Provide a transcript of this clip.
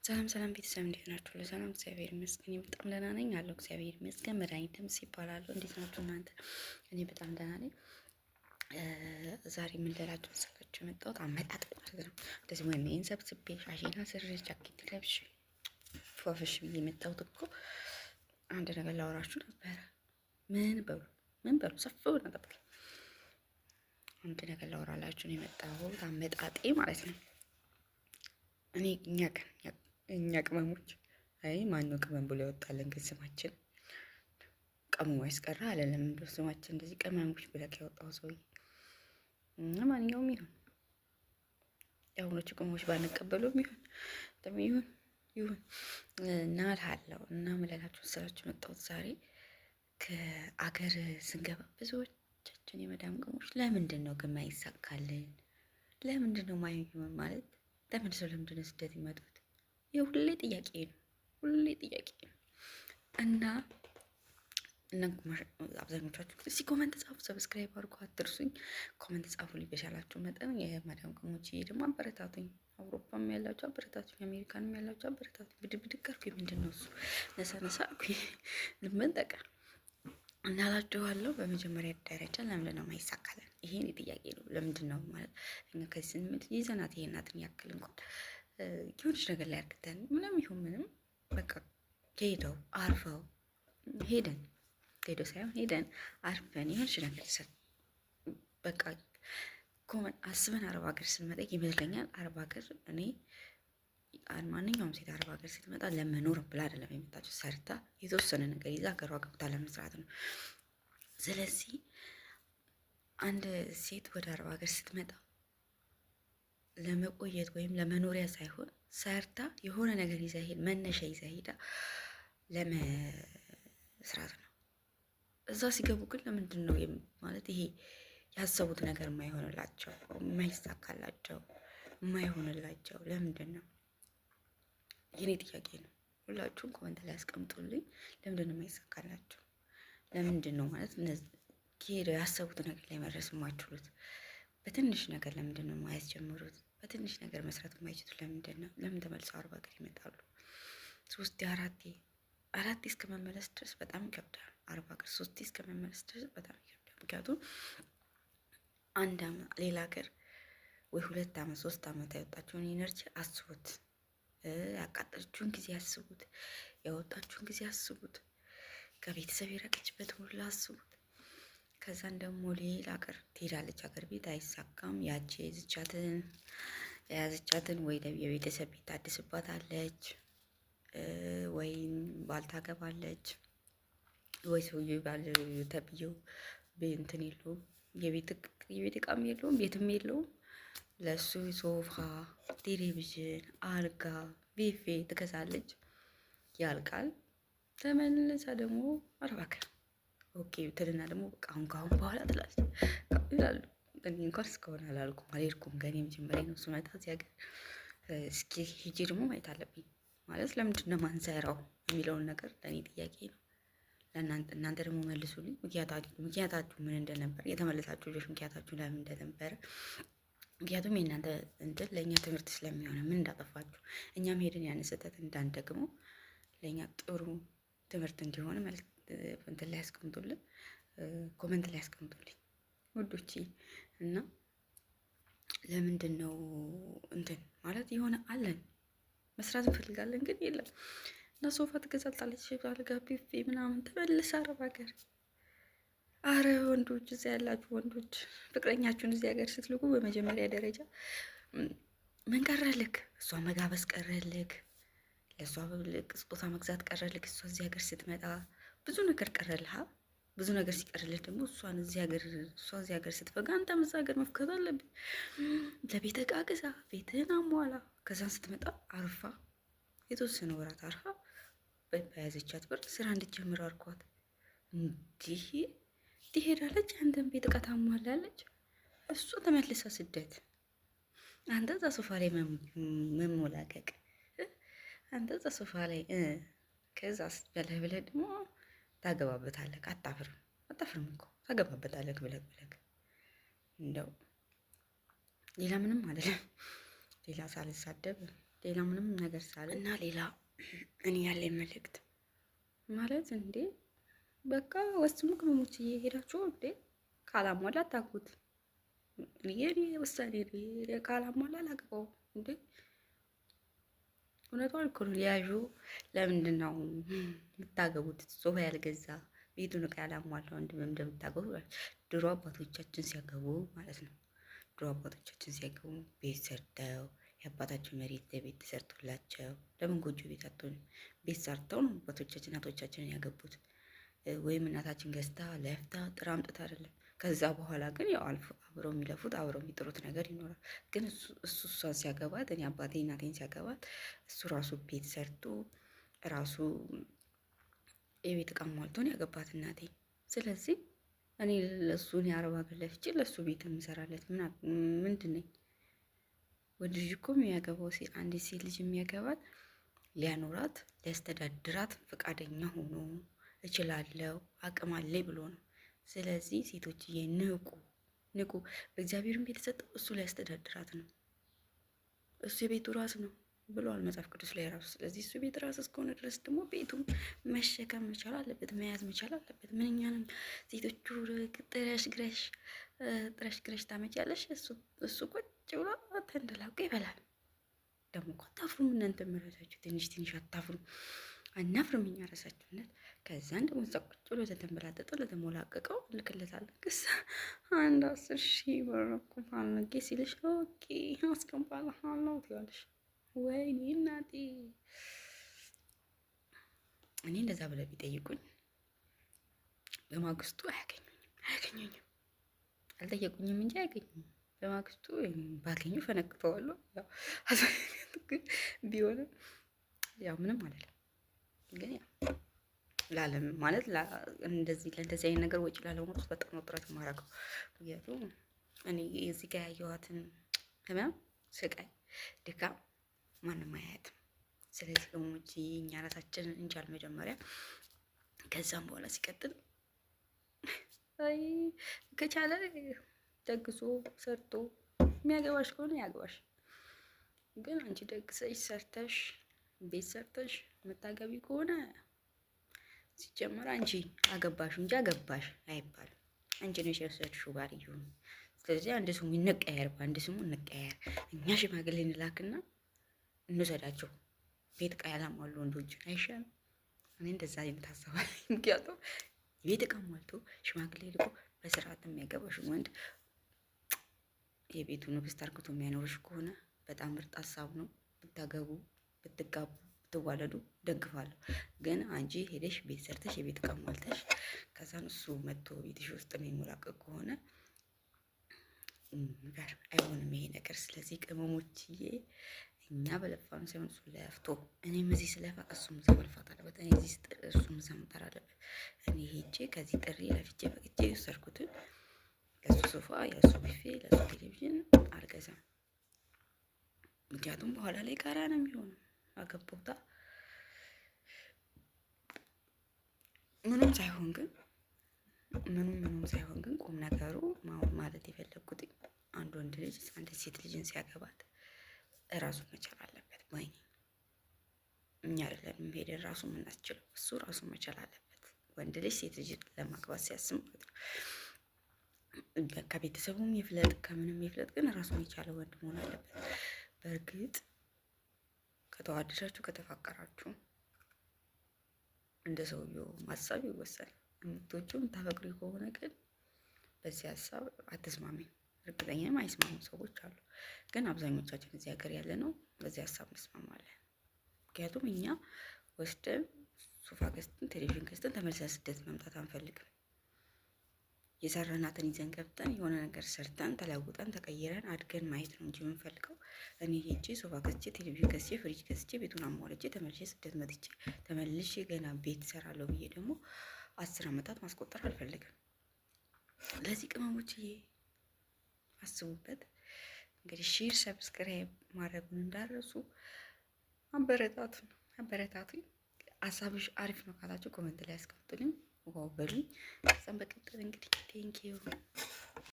ሰላም ሰላም ቤተሰብ እንዴት ናችሁ? ለሰላም እግዚአብሔር ይመስገን በጣም ደህና ነኝ አለው። እግዚአብሔር ይመስገን። መድኃኒት ደምስ ይባላለሁ። እንዴት ናችሁ እናንተ? እኔ በጣም ደህና ነኝ። ዛሬ ምን ልላችሁ መሰላችሁ የመጣሁት አመጣጥ ማለት ነው። እንደዚህ ወይም ይሄን ሰብስቤ ሻሼን አስሬ ጃኬት ለብሼ ፏፈሽ ብዬ የመጣሁት እኮ አንድ ነገር ላወራችሁ ነበረ። ምን በሉ ምን በሉ ሰፍ ብሎ ጠብቀኝ። አንድ ነገር ላወራላችሁ ነው የመጣሁት አመጣጤ ማለት ነው። እኔ እኛ ቀን እኛ ቅመሞች፣ አይ ማነው ቅመም ብሎ ያወጣልን ግን ስማችን ቅመሙ ያስቀራ አለለም። እንደው ስማችን እንደዚህ ቅመሞች ብለህ ያወጣው ሰውዬ እና ማንኛውም ይሁን የአሁኖቹ ቅመሞች ባንቀበሉም ይሁን ይሁን ይሁን እና እልሃለሁ እና ምን ስራችሁ መጣሁት ዛሬ ከአገር ስንገባ ብዙዎቻችን የመዳም ቅመሞች ለምንድን ነው ግን ማይሳካልን? ለምንድን ነው ማይ ማለት ተመልሰው ለምንድን ነው ስደት ይመጡት? የሁሌ ጥያቄ ነው። ሁሌ ጥያቄ ነው። እና አብዛኞቻችሁ እስኪ comment ጻፉ፣ subscribe አድርጉ፣ አትርሱኝ። Comment ጻፉልኝ በቻላችሁ መጠን። የማዳም ቅመሞች ደግሞ አበረታቱኝ። አውሮፓም ያላችሁ አበረታቱኝ፣ አሜሪካንም ያላችሁ አበረታቱኝ። ብድግ ብድግ አልኩኝ። ምንድን ነው እሱ ነሳ ነሳ አልኩኝ። ልመንጠቀ እናላችኋለሁ። በመጀመሪያ ደረጃ ለምንድን ነው ማይሳካለን? ይሄን ጥያቄ ነው። ለምንድን ነው ማለት እኛ ከዚህ ስንመጥ ይዘናት ይሄናትን ያክል እንኳን የሆነች ነገር ላይ አርግተን ምንም ይሁን ምንም በቃ ሄደው አርፈው ሄደን ሄደው ሳይሆን ሄደን አርፈን የሆነች ነገር በቃ ኮመን አስበን አረብ ሀገር ስንመጣ ይመስለኛል። አረብ ሀገር እኔ ማንኛውም ሴት አረብ ሀገር ስትመጣ ለመኖር ብላ አይደለም የመጣችው፣ ሰርታ የተወሰነ ነገር ይዛ ሀገሯ ገብታ ለመስራት ነው። ስለዚህ አንድ ሴት ወደ አረብ ሀገር ስትመጣ ለመቆየት ወይም ለመኖሪያ ሳይሆን ሰርታ የሆነ ነገር ይዛ ሄድ መነሻ ይዛ ሄዳ ለመስራት ነው። እዛ ሲገቡ ግን ለምንድን ነው ማለት ይሄ ያሰቡት ነገር የማይሆንላቸው የማይሳካላቸው የማይሆንላቸው ለምንድን ነው? የኔ ጥያቄ ነው። ሁላችሁም comment ላይ ያስቀምጡልኝ። ለምንድን ነው የማይሳካላቸው? ለምንድን ነው ማለት ከሄደው ያሰቡት ነገር ላይ መድረስ የማይችሉት? በትንሽ ነገር ለምንድን ነው የማያስጀምሩት? በትንሽ ነገር መስራት የማይችሉት ለምንድን ነው? ለምን ተመልሰው አረብ ሀገር ይመጣሉ? ሶስቴ አራቴ አራቴ እስከመመለስ ድረስ በጣም ይከብዳል። አረብ ሀገር ሶስቴ እስከመመለስ ድረስ በጣም ይከብዳል። ምክንያቱም አንድ ሌላ ሀገር ወይ 2 አመት 3 አመት ያወጣችውን energy አስቡት፣ ያቃጠለችውን ጊዜ አስቡት፣ ያወጣችውን ጊዜ አስቡት፣ ከቤተሰብ የራቀችበት ሁሉ አስቡት። ከዛን ደግሞ ሌላ ሀገር ትሄዳለች። ሀገር ቤት አይሳካም። ያቺ የያዘቻትን ወይ የቤተሰብ ቤት ታድስባታለች፣ ወይ ባል ታገባለች፣ ወይ ሰውዬው ባል ተብዬው እንትን የለውም፣ የቤት እቃም የለውም፣ ቤትም የለውም። ለእሱ ሶፋ፣ ቴሌቪዥን፣ አልጋ፣ ቢፌ ትገዛለች። ያልቃል። ተመልሳ ደግሞ አረብ ሀገር okay ትልና ደግሞ በቃ አሁን ከአሁን በኋላ ትላለች ይላሉ። እኔ እንኳን እስካሁን አላልኩም፣ አልሄድኩም። ገና የመጀመሪያ ነው ስመጣ እዚህ ሀገር። እስኪ ሄጄ ደግሞ ማየት አለብኝ። ማለት ለምንድን ነው ማንሰራው የሚለውን ነገር ለእኔ ጥያቄ ነው። ለእናንተ እናንተ ደግሞ መልሱልኝ። ምክንያታችሁ ምን እንደነበር የተመለሳችሁ ልጆች ምክንያታችሁ ለምን እንደነበረ፣ ምክንያቱም የእናንተ እንትን ለእኛ ትምህርት ስለሚሆነ ምን እንዳጠፋችሁ እኛም ሄደን ያን ስህተት እንዳንደግመው ለእኛ ጥሩ ትምህርት እንዲሆን መልክ እንትን ላይ ያስቀምጡልን፣ comment ላይ ያስቀምጡልኝ ውዶቼ። እና ለምንድን ነው እንትን ማለት የሆነ አለን መስራት እንፈልጋለን ግን የለም። እና ሶፋ ትገዛልታለች፣ አልጋ፣ ቢፌ ምናምን ተመልሳ አረብ ሀገር። አረ ወንዶች፣ እዚያ ያላችሁ ወንዶች ፍቅረኛችሁን እዚህ ሀገር ስትልኩ በመጀመሪያ ደረጃ ምን ቀረልክ? እሷ መጋበዝ ቀረልክ? ለእሷ ስጦታ መግዛት ቀረልክ? እሷ እዚህ ሀገር ስትመጣ ብዙ ነገር ቀረልህ። ብዙ ነገር ሲቀርልህ ደግሞ እሷን እዚህ ሀገር እሷ እዚህ ሀገር ስትፈጋ አንተም እዛ ሀገር መፍከት አለብህ። ለቤት ዕቃ ግዛ፣ ቤትህን አሟላ። ከዛን ስትመጣ አርፋ የተወሰነ ወራት አርፋ በያዘቻት ብር ስራ እንድትጀምር አድርጓት። እንዲህ ትሄዳለች፣ አንተም ቤት ዕቃ ታሟላለች። እሷ ተመልሳ ስደት፣ አንተ እዛ ሶፋ ላይ መሞላቀቅ፣ አንተ እዛ ሶፋ ላይ ከዛ በለህ ብለህ ደግሞ ታገባበታለህ። አታፍርም፣ አታፍርም እኮ ታገባበታለህ ብለህ ብለህ እንደው ሌላ ምንም አይደለም። ሌላ ሳልሳደብ ሌላ ምንም ነገር ሳለ እና ሌላ እኔ ያለኝ መልእክት ማለት እንዴ በቃ ወስኑ ቅመሞች፣ እየሄዳችሁ እንዴ ካላሟላ አታግቡት። የኔ ውሳኔ ካላሟላ አላገባውም እንዴ። እውነቷን እኮ ነው። ሊያዡ ለምንድን ነው የምታገቡት? ሶፋ ያልገዛ ቤቱን ዕቃ ያላሟላ ወንድም እንደምታገቡ ድሮ አባቶቻችን ሲያገቡ ማለት ነው። ድሮ አባቶቻችን ሲያገቡ ቤት ሰርተው የአባታቸው መሬት ለቤት ተሰርቶላቸው ለምን ጎጆ ቤት አትሆንም? ቤት ሰርተው ነው አባቶቻችን እናቶቻችንን ያገቡት። ወይም እናታችን ገዝታ ለፍታ ጥራ አምጥታ አይደለም። ከዛ በኋላ ግን ያው አልፎ አብረው የሚለፉት አብረው የሚጥሩት ነገር ይኖራል። ግን እሱ እሷን ሲያገባት እኔ አባቴ እናቴን ሲያገባት እሱ ራሱ ቤት ሰርቶ ራሱ የቤት ዕቃ ሟልቶን ያገባት እናቴ። ስለዚህ እኔ ለእሱ እኔ አረብ ሀገር ለፍቼ ለእሱ ቤት የምሰራለት ምንድን ነኝ? ወንድ ልጅ እኮ የሚያገባው አንዲት ሴት ልጅ የሚያገባት ሊያኖራት ሊያስተዳድራት ፈቃደኛ ሆኖ እችላለሁ አቅም አለኝ ብሎ ነው። ስለዚህ ሴቶችዬ ንቁ ንቁ። በእግዚአብሔርም ቤት የተሰጠው እሱ ሊያስተዳድራት ነው። እሱ የቤቱ ራስ ነው ብሏል መጽሐፍ ቅዱስ ላይ ራሱ። ስለዚህ እሱ ቤት ራስ እስከሆነ ድረስ ደግሞ ቤቱን መሸከም መቻል አለበት፣ መያዝ መቻል አለበት። ምንኛንም ሴቶቹ ጥረሽ ግረሽ ጥረሽ ግረሽ ታመጪያለሽ፣ እሱ ቁጭ ብሎ ተንደላቆ ይበላል። ደግሞ እኮ አታፍሩም እናንተ መራሳችሁ ትንሽ ትንሽ አታፍሩም? አናፍርም እኛ ራሳችሁነት። ከዛን ደግሞ እዛ ቁጭ ብሎ ለተንበላጠጠው ለተሞላቀቀው እልክለታለሁ። ክስ አንድ 10,000 ብር እኮ ፈልጌ ሲልሽ okay አስገባልሃለሁ ትይዋለሽ። ወይኔ እናቴ፣ እኔ እንደዛ ብለው ቢጠይቁኝ በማግስቱ አያገኙኝም አያገኙኝም። አልጠየቁኝም እንጂ አያገኙኝም። በማግስቱ ባገኙ ፈነክተዋለሁ። ያው ቢሆንም ያው ምንም አላለም። ግን ያው ላለም ማለት እንደዚህ ለእንደዚህ አይነት ነገር ወጪ ላለማውጣት በጣም ነው ጥረት የማደርገው። ምክንያቱም እኔ እዚህ ጋር ያየኋትን ህመም፣ ስቃይ፣ ድካም ማንም አያያትም። ስለዚህ ቅመሞች እኛ ራሳችንን እንቻል መጀመሪያ፣ ከዛም በኋላ ሲቀጥል አይ ከቻለ ደግሶ ሰርቶ የሚያገባሽ ከሆነ ያግባሽ። ግን አንቺ ደግሰሽ ሰርተሽ ቤት ሰርተሽ የምታገቢ ከሆነ ሲጀመር አንቺ አገባሽ እንጂ አገባሽ አይባልም። አንቺ ነሽ የወሰድሽው ባልየውን። ስለዚህ አንድ ስሙ እንቀያየር፣ በአንድ ስሙ እንቀያየር። እኛ ሽማግሌ እንላክና እንውሰዳቸው። ቤት ዕቃ ያላሟሉ ወንዶችን አይሻልም? እኔ እንደዛ አይነት ሀሳብ አለኝ። ምክንያቱም ቤት ዕቃ ሟልቶ ሽማግሌ ልኮ በስርዓት የሚያገባሽ ወንድ የቤቱ ንግስት አርግቶ የሚያኖርሽ ከሆነ በጣም ምርጥ ሀሳብ ነው። ብታገቡ፣ ብትጋቡ፣ ብትዋለዱ ደግፋለሁ። ግን አንቺ ሄደሽ ቤት ሰርተሽ የቤት ዕቃ ሟልተሽ ከዛን እሱ መጥቶ ቤትሽ ውስጥ የሚሞላቀቅ ከሆነ ጋር አይሆንም ይሄ ነገር። ስለዚህ ቅመሞችዬ እኛ በለፋን ሳይሆን እሱ ለፍቶ፣ እኔም እዚህ ስለፋ እሱም እዛ መልፋት አለበት። እኔ እዚህ ስጥር እሱም እዛ መጣር አለበት። እኔ ሄጄ ከዚህ ጥሪ ለፍቼ ፈቅቼ የወሰድኩትን ለሱ ሶፋ፣ ለሱ ቢፌ፣ ለሱ ቴሌቪዥን አልገዛም። ምክንያቱም በኋላ ላይ ጋራ ነው የሚሆነው። አገባውታ ምንም ሳይሆን ግን ምንም ምንም ሳይሆን ግን ቁም ነገሩ ማለት የፈለግኩት አንድ ወንድ ልጅ አንድ ሴት ልጅን ሲያገባት እራሱ መቻል አለበት። ወይኔ እኛ አይደለንም ሄደን ራሱ የምናስችለው፣ እሱ ራሱ መቻል አለበት። ወንድ ልጅ ሴት ልጅ ለማግባት ሲያስብ ማለት ነው። ከቤተሰቡም ይፍለጥ ከምንም ይፍለጥ፣ ግን ራሱን የቻለ ወንድ መሆን አለበት። በእርግጥ ከተዋደዳችሁ ከተፋቀራችሁ እንደ ሰውየው ሀሳብ ይወሰናል። የምትወጂው የምታፈቅሪው ከሆነ ግን በዚህ ሀሳብ አትስማሚም። እርግጠኛም አይስማሙ ሰዎች አሉ። ግን አብዛኞቻችን እዚህ ሀገር ያለ ነው በዚህ ሀሳብ እንስማማለን። ምክንያቱም እኛ ወስደን ሶፋ ገዝተን ቴሌቪዥን ገዝተን ተመልሰን ስደት መምጣት አንፈልግም። የሰራናትን ይዘን ገብተን የሆነ ነገር ሰርተን ተለውጠን ተቀይረን አድገን ማየት ነው እንጂ የምንፈልገው። እኔ ሄጄ ሶፋ ገዝቼ ቴሌቪዥን ገዝቼ ፍሪጅ ገዝቼ ቤቱን አሟልቼ ተመልሼ ስደት መጥቼ ተመልሼ ገና ቤት እሰራለሁ ብዬ ደግሞ 10 ዓመታት ማስቆጠር አልፈልግም። ለዚህ ቅመሞችዬ አስቡበት። እንግዲህ share subscribe ማድረጉን እንዳረሱ። አበረታቱን አበረታቱኝ። ሀሳብሽ አሪፍ ነው ካላችሁ comment ላይ አስቀምጡልኝ። Wow በሉኝ። ከዛም በቀጠል እንግዲህ thank you።